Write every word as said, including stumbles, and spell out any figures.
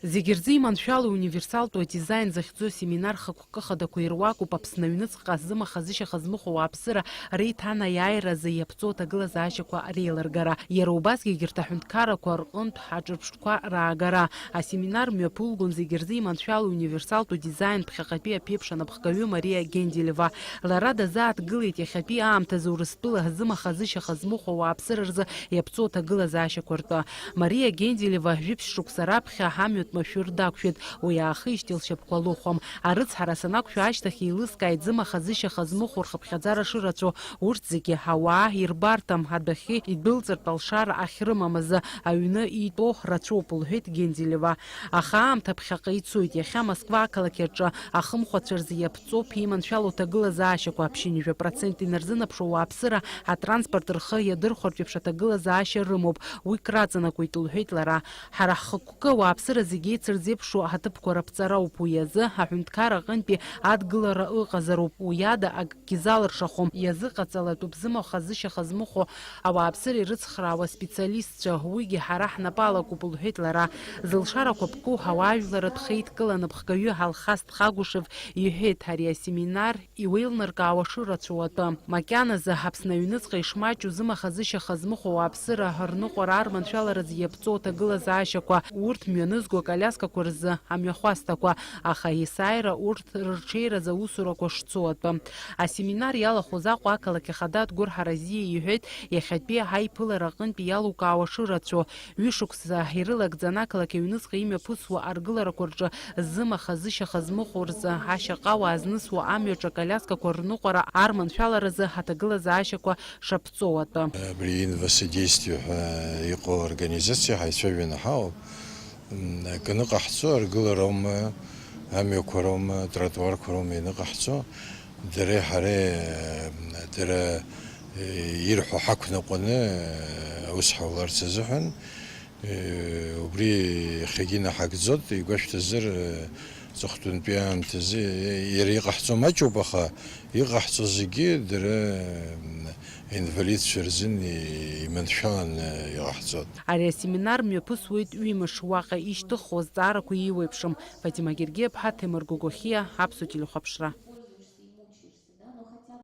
Зегь рзы иманшәалоу универсалтәу адизаин захьӡу асеминар хықәкы хадақәа ируакуп Аԥсны аҩныҵҟа зымаха-зышьаха змыхәо ауааԥсыра реиҭанаиааиразы иаԥҵоу аҭагылазаашьақәа реилыргара. Иара убасгьы егьырҭ аҳәынҭқаррақәа рҟынтә аҿырԥштәқәа раагара. Асеминар мҩаԥылгон зегь рзы иманшәалоу универсалтәу дизаин ԥхьаҟатәи аԥеиԥш анапхгаҩы Мариа Генделева. Лара дазааҭгылеит иахьатәи аамҭазы Урыстәыла зымаха-зышьаха змыхәо ауааԥсыра рзы иаԥҵоу аҭагылазаашьақәа ртәы. Мариа Генделева жәиԥшь шықәса раԥхьа амҩатә машәыр дақәшәеит, уи аахижьҭеи лшьапқәа лыхәом. Арыцҳара санақәшәа ашьҭахь еилыскааит зымаха-зышьаха змыхәо рхыԥхьаӡара шырацәоу, урҭ зегьы ауаа ирбарҭам, адәахьы идәылҵыртә алшара ахьрымам азы аҩны итәоу рацәоуп, лҳәеит Генделева. Аха аамҭа ԥхьаҟа ицоит, иахьа Москва ақалақь аҿы ахымхәацәа рзы иаԥҵоуп иманшәалоу ҭагылазаашьақәа, ԥшьынҩажәа процент инарзынаԥшуа ауааԥсыра атранспорт рхы иадырхәартә еиԥш аҭагылазаашьа рымоуп, уи краҵанакуеит, лҳәеит лара. Ҳара ҳхықәкы ауааԥсыра зегьы еицырзеиԥшу аҭыԥқәа раԥҵара ауп, уи азы аҳәынҭқар аҟынтәи адгылара ыҟазароуп, уи ада акгьы залыршахом, иазыҟаҵалатәуп зымаха-зышьаха змыхәо ауааԥсыра ирыцхраауа специалистцәа, уигьы ҳара ҳнапы алакуп, лҳәеит лара. Зылшарақәа ԥку ауаажәларратә хеидкыла анапхгаҩы Алхас Тхагәышев иҳәеит, ари асеминар иуеилнаркаауа шырацәоу атәы. Макьаназы Аԥсны аҩныҵҟа ишмаҷу зымаха-зышьаха змыхәо ауааԥсыра рныҟәара арманшәаларазы иаԥҵоу аҭагылазаашьақәа, урҭ мҩанызго аколиаскақәа рзы амҩахәасҭақәа, аха есааира урҭ рырҽеиразы аусурақәа шцо атәы. Асеминар иалахәыз Аҟәа ақалақь ахада Адгәыр Ҳаразиа иҳәеит, иахьатәи ҳаиԥылара аҟынтә иалукаауа шырацәоу, ҩышықәса ирылагӡаны ақалақь аҩныҵҟа имҩаԥысуа аргыларақәа рҿы зымаха-зышьаха змыхәо рзы ашьаҟауаа знысуа амҩаҿы аколиаскақәа рныҟәара арманшәаларазы аҭагылазаашьақәа шаԥҵоу атәы. Абри Инвасодействие ҳәа иҟоу организациа ҳаицәажәаны ҳаауп. М, акы ныҟаҳҵо аргылароума, амҩақәа роума, атротуарқәа роума ианыҟаҳҵо, дареи ҳареи, м, дара, э, ирҳәо ҳақәныҟәаны, э, аус ҳауларц азыҳәан, э, убри иахьагьы наҳагӡоит, игәашәҭазар, э, ҵыхәтәантәи аамҭазы, э, иара иҟаҳҵо маҷуп, аха иҟаҳҵо зегьы дара, м, инвалидцәа рзын иманшәаланы иҟаҳҵоит. Ари асеминар мҩаԥысуеит ҩымш, уаҟа ишьҭыххо азҵаарақәа еиуеиԥшым. Фатима Гергиаԥҳа, Ҭемыр Гогохиа, Аԥсуа телехәаԥшра.